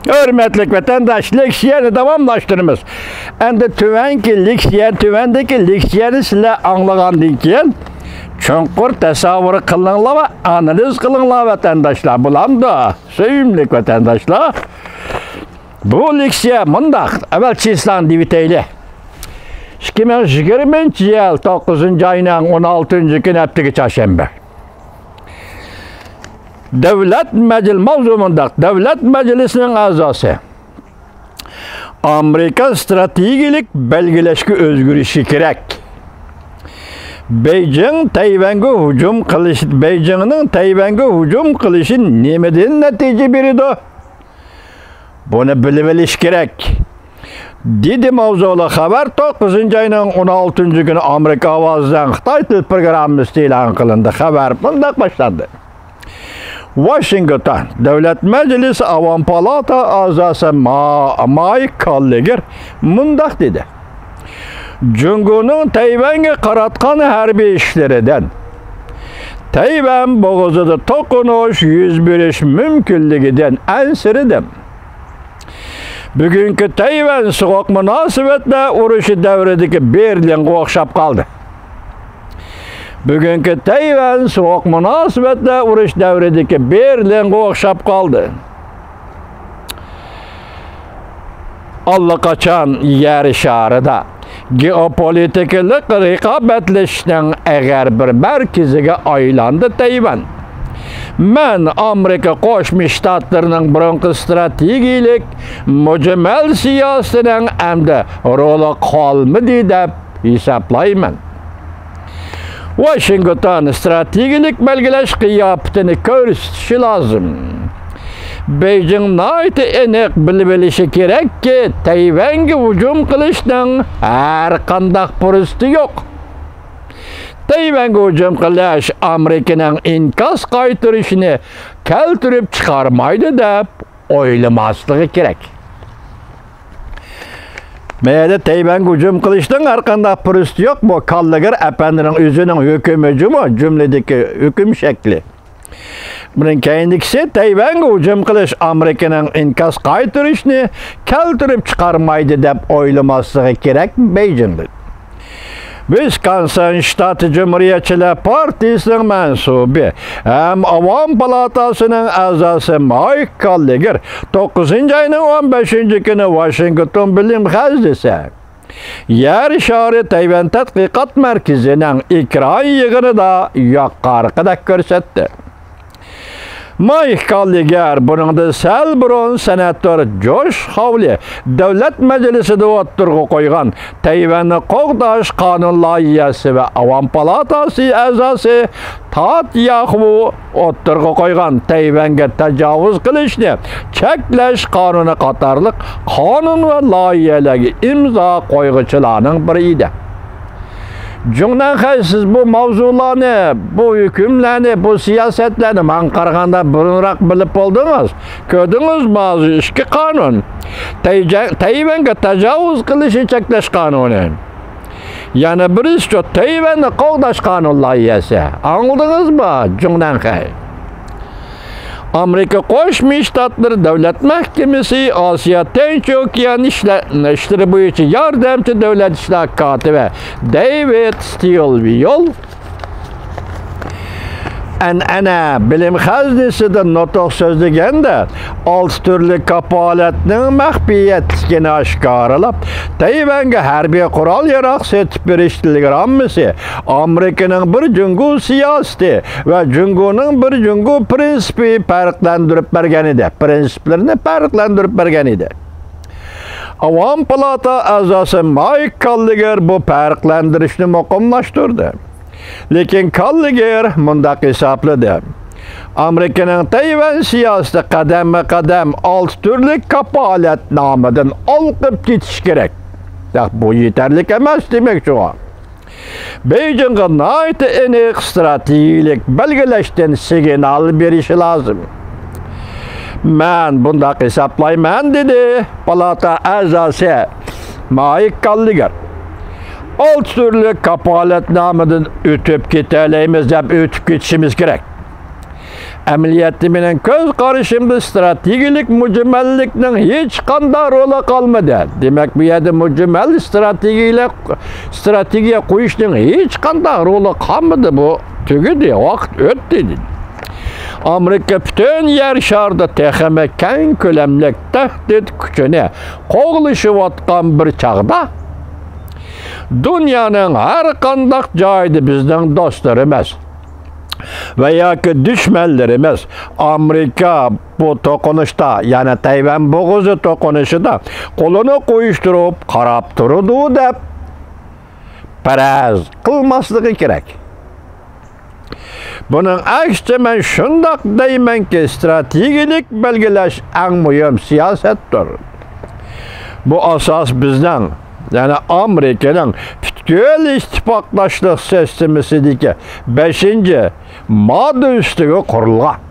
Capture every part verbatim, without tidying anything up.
ھۆرمەتلىك ۋەتەنداش، لېكسىيەنى داۋاملاشتۇرىمىز. ئەمدى تۆۋەنكى لېكسىيە، تۆۋەندىكى لېكسىيەنى سىلەر ئاڭلىغاندىن كېيىن، چوڭقۇر تەسەۋۋۇر قىلىڭلار ۋە ئانالىز قىلىڭلار، ۋەتەنداشلار. بولامدۇ، سۆيۈملۈك ۋەتەنداشلار؟ بۇ لېكسىيە مۇنداق، ئەۋۋەل چىسلانى دېيىۋېتەيلى. ئىككى مىڭ يىگىرمىنچى يىل توققۇزىنچى ئاينىڭ ئون ئالتىنچى كۈنى، ھەپتىگە چارشەنبە. دۆلەت مەجلىس، ماۋزۇ مۇنداق، دۆلەت مەجلىسىنىڭ ئەزاسى. ئامېرىكا ستراتېگىيەلىك بەلگىلەشكە ئۆزگىرىشى كېرەك. بېيجىڭ تەيۋەنگە ھۇجۇم قىلىش، بېيجىڭنىڭ تەيۋەنگە ھۇجۇم قىلىشى نېمىدىن نەتىجە بېرىدۇ؟ بۇنى بىلىۋېلىش كېرەك، دېدى ماۋزۇلۇق خەۋەر توققۇزىنچى ئاينىڭ ئون ئالتىنچى كۈنى ئامېرىكا ئاۋازىنىڭ خىتاي تىل پروگراممىسىدا ئېلان قىلىندى. خەۋەر مۇنداق باشلاندى. ۋاشىنگتون، دۆلەت مەجلىسى ئاۋام پالاتا ئەزاسى ما-، مايك كاللىگېر مۇنداق دېدى: جۇڭگونىڭ تەيۋەنگە قاراتقان ھەربىي ئىشلىرىدىن، تەيۋەن بوغۇزىدا توقۇنۇش يۈز بېرىش مۇمكىنلىكىدىن ئەنسىرىدىم. بۈگۈنكى تەيۋەن سوغۇق مۇناسىۋەتلەر ئۇرۇشى دەۋرىدىكى بېرلىنغا ئوخشاپ قالدى. بۈگۈنكى تەيۋەن سوغۇق مۇناسىۋەتلەر ئۇرۇش دەۋرىدىكى بېرلىنغا ئوخشاپ قالدى. ئاللىقاچان يەر شارىدا گېئوپولىتىكىلىق رىقابەتلىشىشنىڭ ئېغىر بىر مەركىزىگە ئايلاندى تەيۋەن. مەن ئامېرىكا قوشما شتاتلىرىنىڭ بۇرۇنقى ستراتېگىيەلىك مۇجمەل سىياسىتىنىڭ ئەمدى رولى قالمىدى دەپ ھېسابلايمەن. ۋاشىنگتون ستراتېگىيەلىك بەلگىلەش قىياپىتىنى كۆرسىتىشى لازىم. بېيجىڭ ناھايىتى ئېنىق بىلىۋېلىشى كېرەككى، تەيۋەنگە ھۇجۇم قىلىشنىڭ ھەرقانداق پۇرسىتى يوق. تەيۋەنگە ھۇجۇم قىلىش ئامېرىكىنىڭ ئىنكاس قايتۇرۇشىنى كەلتۈرۈپ چىقارمايدۇ دەپ ئويلىماسلىقى كېرەك. مەيلى، تەيۋەنگە ھۇجۇم قىلىشنىڭ ھەرقانداق پۇرسىتى يوق، بۇ كاللىگېر ئەپەندىنىڭ ئۆزىنىڭ ھۆكۈمى جۇمۇ، جۈملىدىكى ھۆكۈم شەكلى. بۇنىڭ كەينىدىكىسى، تەيۋەنگە ھۇجۇم قىلىش ئامېرىكىنىڭ ئىنكاس قايتۇرۇشنى كەلتۈرۈپ چىقارمايدۇ دەپ ئويلىماسلىقى كېرەك بېيجىڭدىن. ۋىسكونسىن شتاتى جۇمھۇرىيەتچىلەر پارتىيىسىنىڭ مەنسۇبى ھەم ئاۋام پالاتاسىنىڭ ئەزاسى مايك كاللىگېر توققۇزىنچى ئاينىڭ ئون بەشىنچى كۈنى ۋاشىنگتون بىلىم خەزنىسى يەر شارى تەيۋەن تەتقىقات مەركىزىنىڭ ئېكران يىغىنىدا يۇقىرىقىدەك كۆرسەتتى. مايك كاللىگېر بۇنىڭدىن سەل بۇرۇن سېناتور جوش خاۋلى دۆلەت مەجلىسىدە ئوتتۇرىغا قويغان تەيۋەننى قوغداش قانۇن لايىھەسى ۋە ئاۋام پالاتاسى ئەزاسى تات ياخۇ ئوتتۇرىغا قويغان تەيۋەنگە تاجاۋۇز قىلىشنى چەكلەش قانۇنى قاتارلىق قانۇن ۋە لايىھەلەرگە ئىمزا قويغۇچىلارنىڭ بىرى ئىدى. جۇڭنەنخەي، سىز بۇ ماۋزۇلارنى، بۇ ھۆكۈملەرنى، بۇ سىياسەتلەرنى ماڭا قارىغاندا بۇرۇنراق بىلىپ بولدىڭىز. كۆردىڭىزمۇ، ھازىر ئىككى قانۇن. تەيجە-، تەيۋەنگە تاجاۋۇز قىلىشنى چەكلەش قانۇنى. يەنە بىرسىچۇ، تەيۋەننى قوغداش قانۇن لايىھەسى. ئاڭلىدىڭىزمۇ، جۇڭنەنخەي؟ ئامېرىكا قوشما شتاتلىرى دۆلەت مەھكىمىسى ئاسىيا تىنچ ئوكيان ئىشلە-، ئىشلىرى بويىچە ياردەمچى دۆلەت ئىشلار كاتىپى دېۋىد ستىلۋېل ئەنئەنە بىلىم خەزنىسىدە نۇتۇق سۆزلىگەندە، ئالتە تۈرلۈك كاپالەتنىڭ مەخپىيەتلىكىنى ئاشكارىلاپ، تەيۋەنگە ھەربىي قورال-ياراغ سېتىپ بېرىش تېلېگراممىسى ئامېرىكىنىڭ بىر جۇڭگو سىياسىتى ۋە جۇڭگونىڭ بىر جۇڭگو پىرىنسىپى پەرقلەندۈرۈپ بەرگەن ئىدى. پىرىنسىپلىرىنى پەرقلەندۈرۈپ بەرگەن ئىدى. ئاۋام پالاتا ئەزاسى مايك كاللىگېر بۇ پەرقلەندۈرۈشنى مۇقىملاشتۇردى. لېكىن كاللىگېر مۇنداق ھېسابلىدى: ئامېرىكىنىڭ تەيۋەن سىياسىتى قەدەممۇ قەدەم ئالتە تۈرلۈك كاپالەتنامىدىن ھالقىپ كېتىشى كېرەك. ياق، بۇ يېتەرلىك ئەمەس دېمەكچى ئۇ. بېيجىڭغا ناھايىتى ئېنىق ستراتېگىيەلىك بەلگىلەشتىن سىگنال بېرىشى لازىم. مەن بۇنداق ھېسابلايمەن، دېدى پالاتا ئەزاسى مايك كاللىگېر. ئالتە تۈرلۈك كاپالەتنامىدىن ئۆتۈپ كېتەلەيمىز دەپ ئۆتۈپ كېتىشىمىز كېرەك. ئەمەلىيەتتە مېنىڭ كۆز قارىشىمدا ستراتېگىيەلىك مۇجمەللىكنىڭ ھېچقانداق رولى قالمىدى. دېمەك، بۇ يەردە مۇجمەل ستراتېگىيەلىك، ستراتېگىيە قويۇشنىڭ ھېچقانداق رولى قالمىدى. بۇ تۈگىدى، ۋاقىت ئۆتتى، دېدى. ئامېرىكا پۈتۈن يەر شارىدا تېخىمۇ كەڭ كۆلەملىك تەھدىت كۈچىنى قوغلىشىۋاتقان بىر چاغدا، دۇنيانىڭ ھەر قانداق جايىدا بىزنىڭ دوستلىرىمىز ۋە ياكى دۈشمەنلىرىمىز ئامېرىكا بۇ توقۇنۇشتا، يەنى تەيۋەن بوغۇزى توقۇنۇشىدا قولىنى قويۇشتۇرۇپ قاراپ تۇرىدۇ دەپ پەرەز قىلماسلىقى كېرەك. بۇنىڭ ئەكسىچە، مەن شۇنداق دەيمەنكى، ستراتېگىيەلىك بەلگىلەش ئەڭ مۇھىم سىياسەتتۇر. بۇ ئاساس بىزنىڭ، يەنى ئامېرىكىنىڭ پۈتكۈل ئىتتىپاقداشلىق سىستېمىسىدىكى بەشىنچى ماددا ئۈستىگە قۇرۇلغان.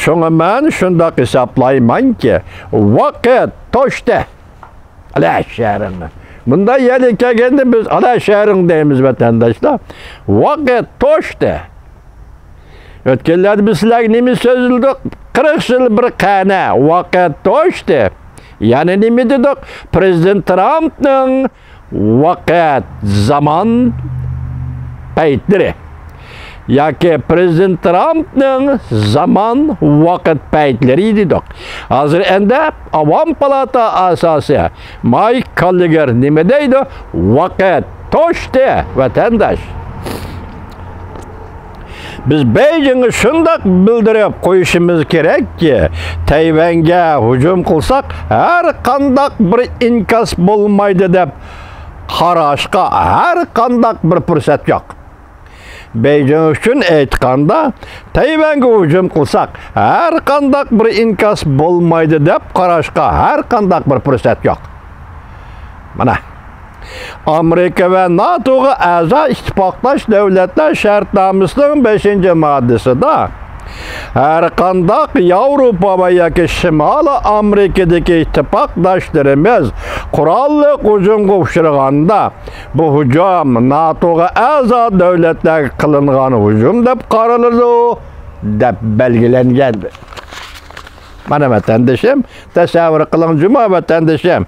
شۇڭا مەن شۇنداق ھېسابلايمەنكى، ۋاقىت توشتى. ئالا شەرىڭ. بۇنداق يەرگە كەلگەندە بىز ئالا شەرىڭ دەيمىز، ۋەتەنداشلار. ۋاقىت توشتى. ئۆتكەنلەردە بىز سىلەرگە نېمە سۆزلىدۇق؟ قىرىق يىل بىر قەنە ۋاقىت توشتى. يەنە نېمە دېدۇق؟ پرېزىدېنت ترامپنىڭ ۋاقىت، زامان پەيتلىرى ياكى پرېزىدېنت ترامپنىڭ زامان، ۋاقىت پەيتلىرى دېدۇق. ھازىر ئەندى ئاۋام پالاتا ئەزاسى مايك كاللىگېر نېمە دەيدۇ؟ ۋاقىت توشتى، ۋەتەنداش. بىز بېيجىڭغا شۇنداق بىلدۈرۈپ قويۇشىمىز كېرەككى، تەيۋەنگە ھۇجۇم قىلساق، ھەر قانداق بىر ئىنكاس بولمايدۇ دەپ قاراشقا ھەر قانداق بىر پۇرسەت يوق. بېيجىڭ ئۈچۈن ئېيتقاندا، تەيۋەنگە ھۇجۇم قىلساق، ھەر قانداق بىر ئىنكاس بولمايدۇ دەپ قاراشقا ھەر قانداق بىر پۇرسەت يوق. مانا، ئامېرىكا ۋە ناتوغا ئەزا ئىتتىپاقداش دۆلەتلەر شەرتنامىسىنىڭ بەشىنچى ماددىسىدا، ھەر قانداق ياۋروپا ۋە ياكى شىمالىي ئامېرىكىدىكى ئىتتىپاقداشلىرىمىز قوراللىق ھۇجۇمغا ئۇچرىغاندا، بۇ ھۇجۇم ناتوغا ئەزا دۆلەتلەرگە قىلىنغان ھۇجۇم دەپ قارىلىدۇ، دەپ بەلگىلەنگەن. مانا، ۋەتەندىشىم، تەسەۋۋۇر قىلىڭ، جۇما ۋەتەندىشىم.